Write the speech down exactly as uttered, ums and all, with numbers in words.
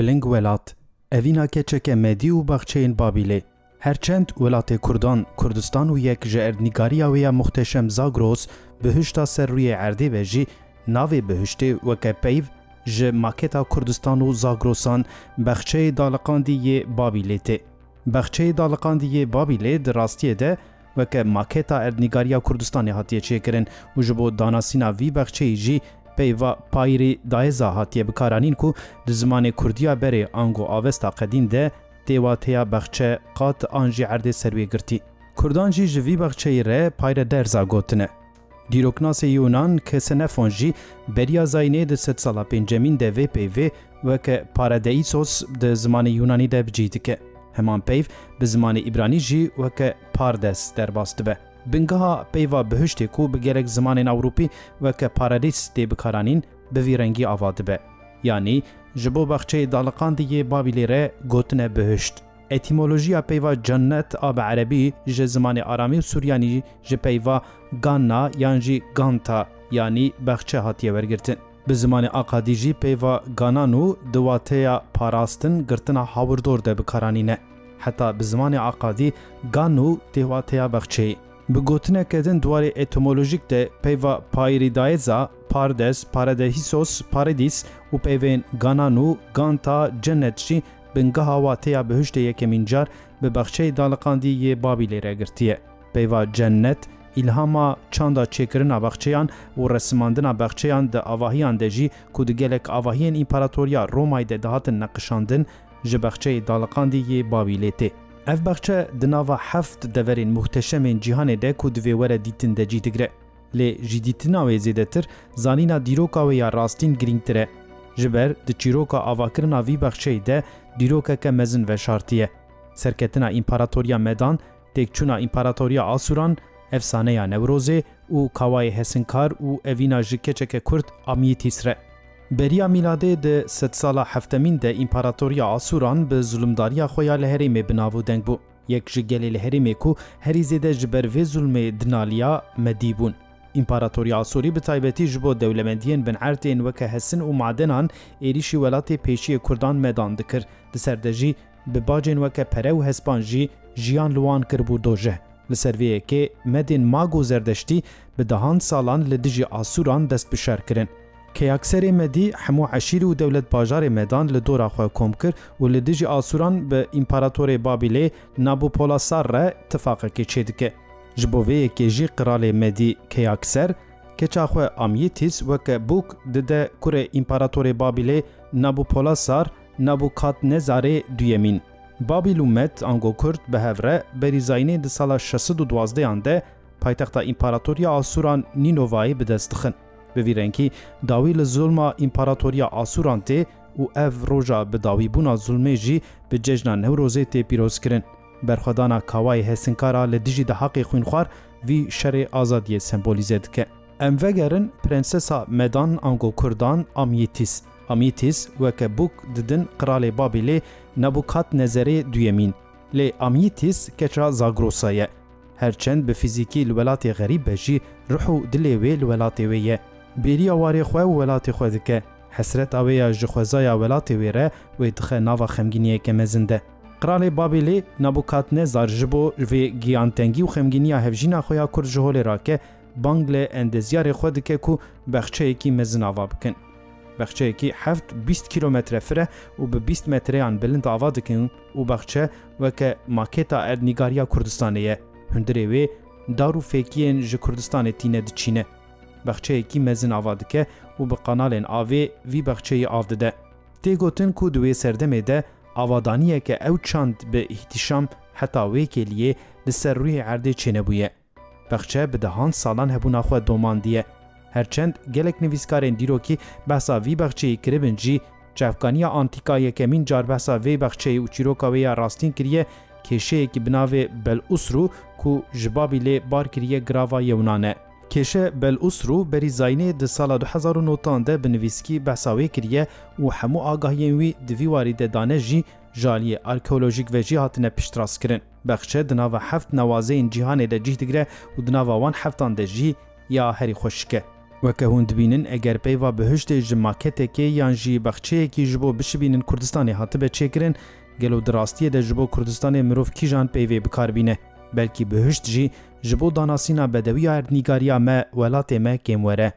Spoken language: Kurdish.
Biling welat. Evîna keçeke Medî û baxçeyên Babîlê. Herçend welatê Kurdan, Kurdistan û yek ji erdnîgariya wê ya muhteşem Zagros, bihişta ser rûyê erdê be jî, navê bihiştê weke peyv ji maketa Kurdistan û Zagrosan, baxçeyê daliqandî yê Babîlê tê. Baxçeyê daliqandî yê Babîlê di rastiyê de weke maketa erdnîgariya Kurdistanê hatiye çêkirin û ji bo danasîna vî baxçeyî jî peyva Payîrî Dayeza hatiye bikaranîn ku di zimanê kurdiya berê ango Avesta Qedîm de tê wateya baxçe, qat an jî erdê ser wê girtî. Kurdan jî ji vî baxçeyî re Payre Derza gotine. Dîroknasê Yunan Ksenofon jî beriya zayînê di sedsala pêncemîn de vê peyvê weke Paradeisos di zimanê Yunanî de bi cih dike. Heman peyv bi zimanê Îbranî jî weke Pardes derbas dibe. Bingeha peyva bihiştê ku bi gelek zimanên Ewropî weke Paradîs tê bikaranîn, bi vî rengî ava dibe. Yanî ji bo baxçeyê daliqandî yê Babîlê re gotine bihişt. Etîmolojiya peyva cennet a bi erebî ji zimanê aramî û suryanî ji peyva ganna yan jî ganta, yanî baxçe hatiye wergirtin. Bi zimanê aqadî jî peyva gananu di wateya parastin, girtina hawirdor de bikaranîne. Heta bi zimanê aqadî ganu tê wateya baxçeyê. Bi gotineke din di warê etîmolojîk de peyva Payîrîdayeza, Pardes, Paradeisos, Paradîs û peyvên gananu, ganta, cennet jî bingeha wateya bihiştê yekemîn car bi baxçeyê daliqandî yê Babîlê re girtiye. Peyva cennet, îlhama çanda çêkirina baxçeyan û resimandina baxçeyan di avahiyan de jî ku di gelek avahiyên Împaratoriya Romayê de dihatin neqişandin, ji baxçeyê daliqandî yê Babîlê tê. Ev baxçe di nava heft deverên muhteşemên cîhanê de ku divê were dîtin de cî digre. Lê ji dîtina wê zêdetir zanîna dîroka wê ya rastîn girîngtir e. Ji ber di çîroka avakirina vî baxçeyê de dîrokeke mezin veşartiye. Serketina Împaratoriya Medan, têkçûna Împaratoriya Asûran, efsaneya Newrozê û Kawayê Hesinkar û evîna ji keçeke Kurd Amyîtîs re. Beriya mîladê di sedsala heftemîn de Împaratoriya Asûran bi zulumdariya xwe ya li herêmê bi nav û deng bû. Yek ji gelê li herêmê ku herî zêde ji ber vê zulmê dinaliya Medî bûn. Împaratoriya Asûrî bi taybetî ji bo dewlemendiyên binerd ên weke hesin û madenan êrîşî welatê pêşiyê Kurdan Medan dikir. Li ser de jî bi bacên weke pere û hespan jî jiyan li wan kiribû dojeh. Li ser vê yekê Medên Mag û Zerdeştî bi dehan salan li dijî Asûran dest bi şer kirin. Keyakserê Medî hemû eşîr û dewlet bajarê Medan li dora xwe kom kir û li dijî Asûran bi Împaratorê Babîlê Nabupolasar re tifaqekê çêdike. Ji bo vê yekê jî qiralê Medî Keyakser keça xwe Amyîtîs weke bûk dide kurê Împaratorê Babîlê Nabupolasar, Nabûkadnezarê duyemîn. Babîl û Med, ango Kurd, bi hev re berî zayînê di sala şeş sed û duwazdeh an de paytexta Împaratoriya Asûran Nînovayê bi dest dixin. Bi vî rengî dawî li zulma Împaratoriya Asûran tê û ev roja bi dawîbûna zulmê jî bi cejna Newrozê tê pîrozkirin. Berxwedana Kawayê Hesinkara li dijî dehaqê xwînxwar vî şerê azadiyê sembolîze dike. Em vegerin Prensesa Medan ango Kurdan Amyîtîs. Amyîtîs weke bûk didin qiralê Babîlê Nebûkadnezerê duyemîn. Lê Amyîtîs keça Zagrosa ye. Her çend bi fîzîkî li welatê xerîb be jî, ruh û dilê wê li welatê wê ye. Bêriya warê xwe û welatê xwe dike. Hesreta wê ya ji xwezaya welatê wê re wê dixe nava xemgîniyeke mezin de. Qiralê Babîlê Nebûkadnezar ji bo vê giyantengî û xemgîniya hevjîna xwe ya Kurd ji holê rake, bang li endezyarê xwe dike ku bexçeyekî mezin ava bikin. Bexçeyekî heft bîst kîlometre fire û bi bîst metreyan bilind ava dikin û bexçe weke maketa erdnîgariya Kurdistanê ye. Hundirê wê dar û fêkiyên ji Kurdistanê tîne diçîne. Bexçeyekî mezin ava dike û bi qanalên avê vî bexçeyî av dide. Tê gotin ku di wê serdemê de avadaniyeke ew çand bi îhtîşam heta wê kêliyê li ser rûyê erdê çênebûye. Bexçe bi dehan salan hebûna xwe domandiye. Herçend gelek nivîskarên dîrokî behsa vî bexçeyî kiribin jî, çavkaniya antîka yekemîn car behsa vê bexçeyê û çîroka wê ya rastîn kiriye, kêşeyekî bi navê Bel Usru ku ji Babîlê bar kiriye girava Yewnan e. Kêşe Bel Usru berî zayînê di sala du hezar û nod an de bi nivîskî behsa wê kiriye û hemû agahiyên wî di vî warî de dane jî ji aliyê arkeolojîk ve jî hatine piştrast kirin. Bexçe di nava heft nawazeyên cîhanê de cih digire û di nava wan heftan de jî ya herî xweşik e. Weke hûn dibînin, eger peyva bihiştê ji maketeke yan jî baxçeyekî ji bo bişibînin Kurdistanê hatibe çêkirin, gelo di rastiyê de ji bo Kurdistanê mirov kîjan peyvê bi kar bîne? Belkî bihişt jî ji bo danasîna bedewiya erdnîgariya me, welatê me kêm were.